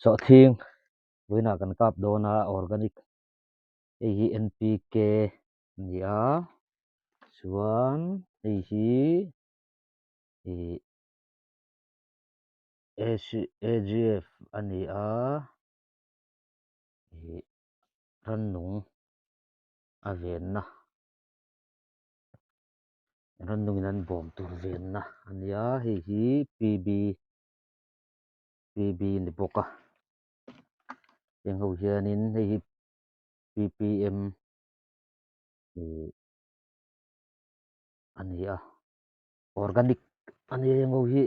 Sawhthing vawiinah kan kap dawn a organic hei hi NPK a ni a chuan hei hi ih AGF a ni a ih rannung a venna rannungin an bawm tur venna a ni a hei hi PB PB ni bawk a heng ho hianin hei hi PPM ih a ni a organic a ni a heng ho hi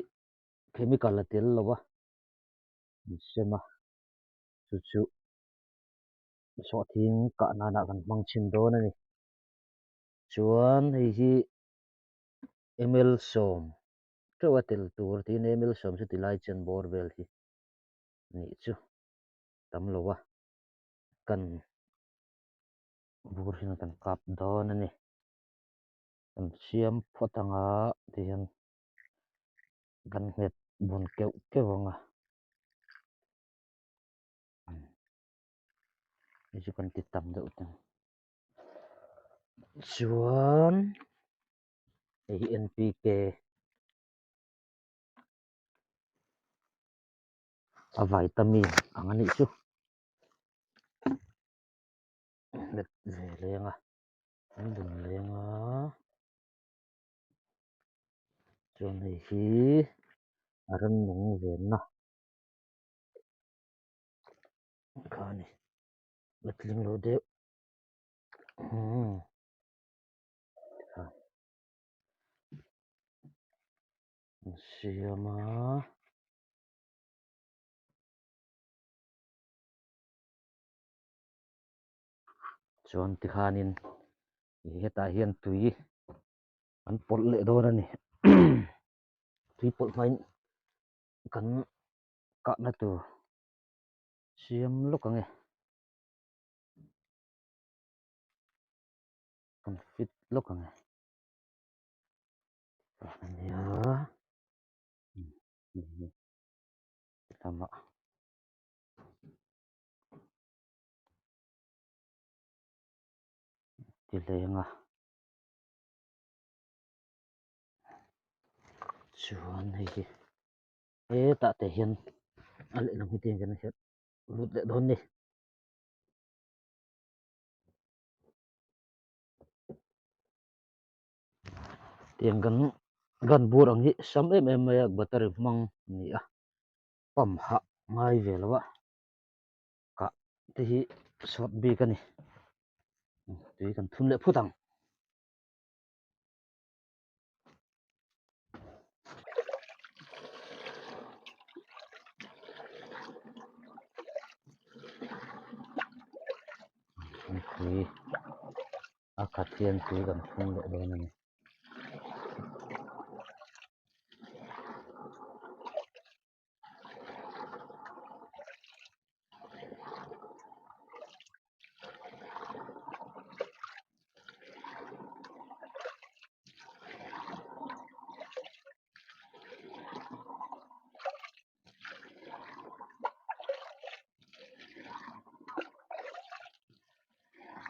chemical a tel lo a an sem a chu chu sawhthing kah nanah kan hmang chhin dawn a ni chuan hei hi ml sawm teuh a tel tur tiin ml sawm chu tilai chen bawr vel hi nih chu tam lo a kan bur hian kan kap dawn a ni kan siam phawt anga tihian kan nghet bun keuh keuh ang a. Hei chu kan ti tam deuh tawh chuan hei hi NPK a vitamin ang a nih chu hmet ve leng a an bun leng a chuan hei hi a rannung venna. Kha a ni la tling lo deuh umm kha an siam a chuan tikhanin hetah hian tui an pawlh leh dawn a ni tui pawlh hmain kan kahna tur siam lawk ang e kan fit lawk ang e ania lamah ti leng a chuan hei hi hetah te hian a lehlam hi tiang hian a herh lut leh dawn ni. Tiang kan gun bur ang hi sam em em mai a battery hmang a ni a pump hah ngai ve lo a kah te hi sawt bik a ni tui kan thun leh phut ang. Tui a khat hian tui kan phung leh dawn a ni.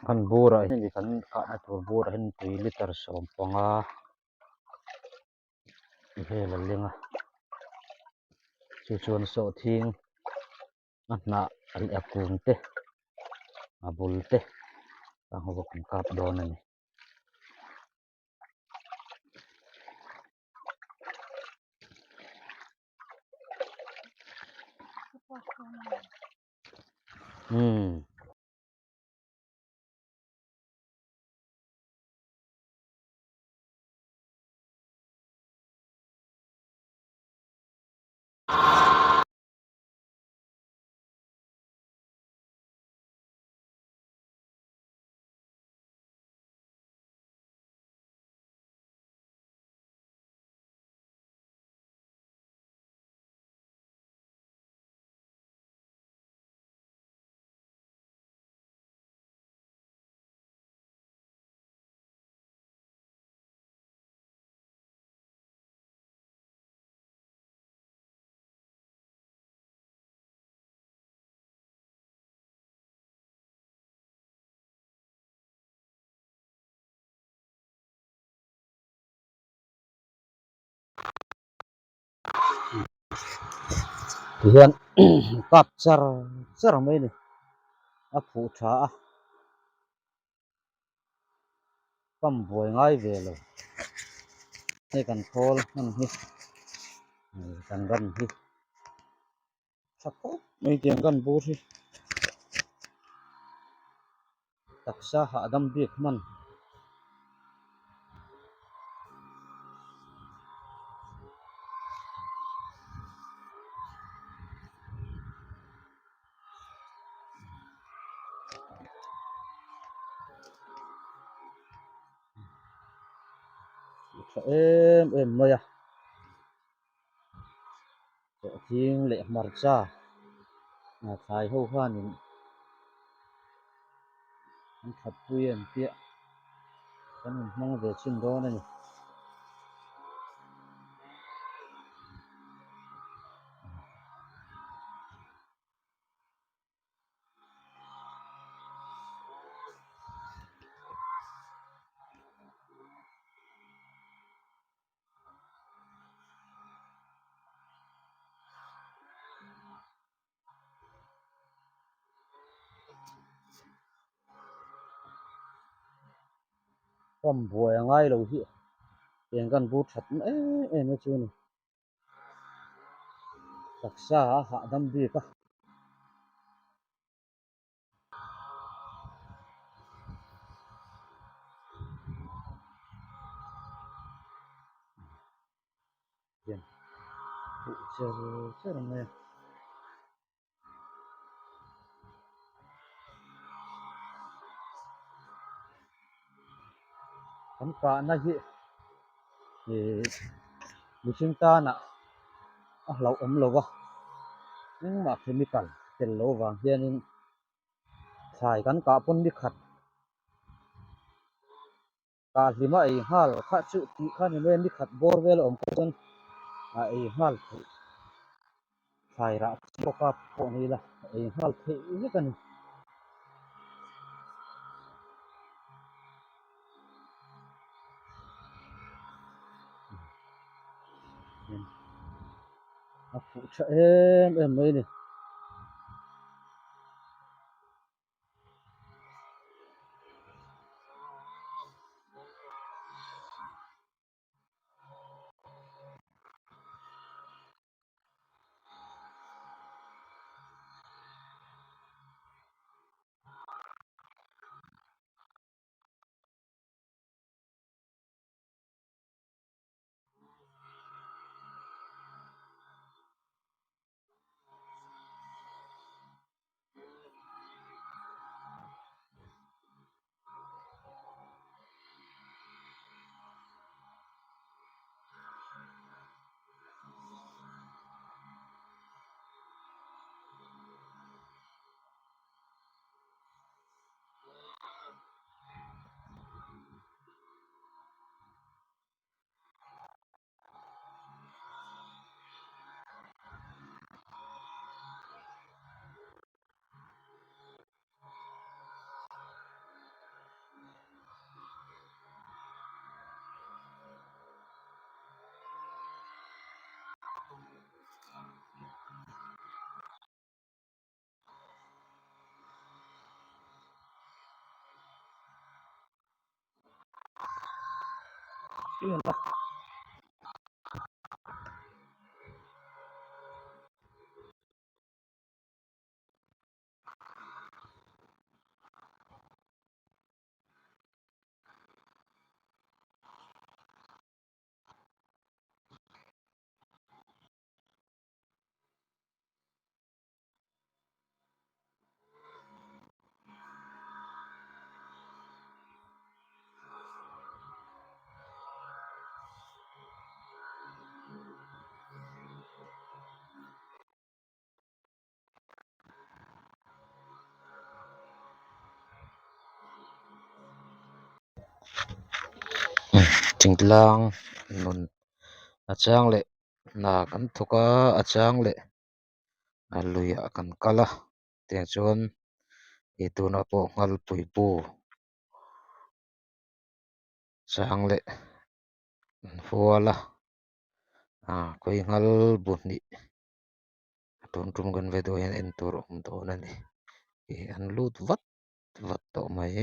Kan burah hian kan kahna tur burah hian tui liter 15 vel a leng a chu chuan sawhthing a hnah leh a kung te a bul te a ho kan kap dawn a ni. Hmm. Tihian kap char char mai a ni a phuh tha a pump buai ngai ve lo hei kan khawl hman hi kan ran hi tha khawp mai tiang kan bur hi taksa hahdam bik hman. Tha em em mai a sawhthing leh hmarcha thlai ho khanin an that pui em piah kan inhmang ve chin dawn a ni. Pump buai a ngai lo hi eng kan bur that em em a chu a ni. Taksa a hahdam bik a. Hian huh cher cher mai a. Kan kahna hi ih mihring tana a hlauhawm lo va engmah chemical tel lo vang hianin thlai kan kah pawn ni khat kah hlim a ei nghal kha chu tih kha ni mai a ni khat bawr vel a awm pawh chuan a ei nghal theih thlai rah bawk a pawh ni ila a ei nghal theih vek a ni. A fuh tha em em mai a ni. Thingtlang nun a chang leh hna kan thawk a a chang leh a luiah kan kal a tiang chuan ih tunah pawh nghalpui bu chang leh an hual a ah khawi nghal bu hnih. Tun tum kan video hian en tur a awm dawn a ni. Ih an lut vat vat tawh mai.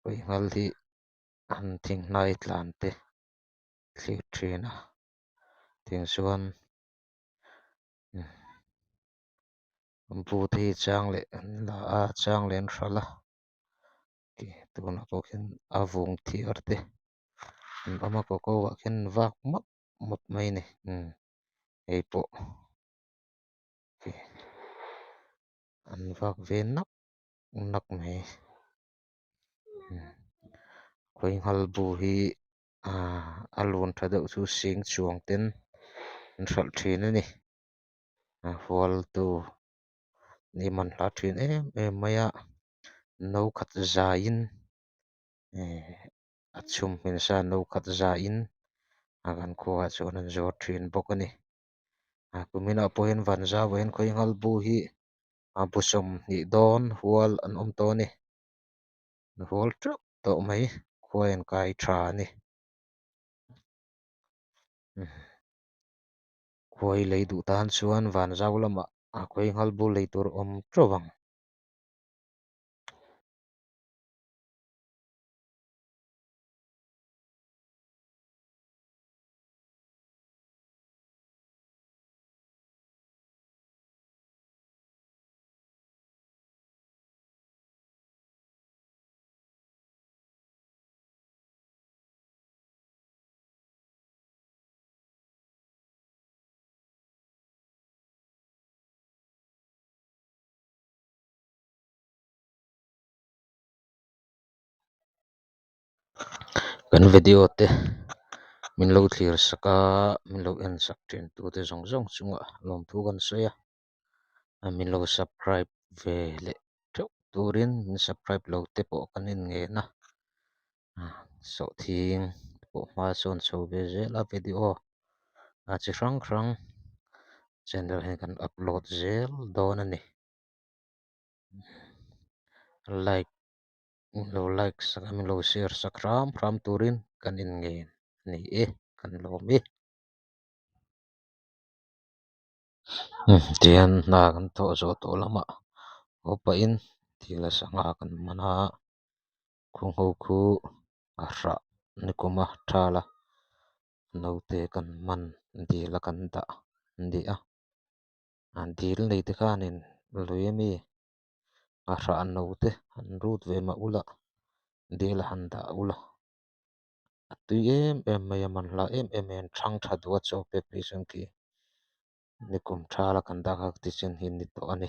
Khawihngal hi an thinghnai tlan te thlir thin a tiang chuan bu te hi chang leh an la a chang leh an hralh a tunah pawh khian a vung thiar te an awm a coco ah khian an vak map map mai a ni hei pawh an vak ve nak nak mai khawi nghal bu hi a lun tha deuh chu sing chuang ten an hralh thin a ni a hual tu ni man hla thin em em mai a no khat zaiin a chhum hmin sa no khat zaiin a kan khuaah chuan an zawr thin bawk a ni a kuminah pawh hian van zau ah hian khawi nghal bu hi a bu sawmhnih dawn hual an awm tawh a ni hual teuh tawh mai khua in kai tha a ni. Khuai lei duh tan chuan van zau lamah a khawi nghal bu lei tur awm teuh ang. Kan video te min lo thlir sak a min lo en sak thin tu te zawng zawng chungah lawmthu kan sawi a min lo subscribe ve leh theuh turin min subscribe lo te pawh kan in ngen a sawhthing pawh hma sawn chho ve zel a video a chi hrang hrang channel hian kan upload zel dawn a ni like min lo like sak a min lo share sak hram hram turin kan in ngen a ni e kan lawm e. Tihian hna kan thawh zawh tawh lamah haw pahin thil a sangha kan man a khuang ho khu a hrah ni kum a thal a naute kan man dil a kan dah an ni a dil nei te khanin lui ami a hrah naute an rut ve mah ula dil a han dah ula a tui em em mai a man hla em em mai a an thang tha duh a chaw pek phei chuan khi nikum thala kan dah kha tichuan hi ni tawh a ni.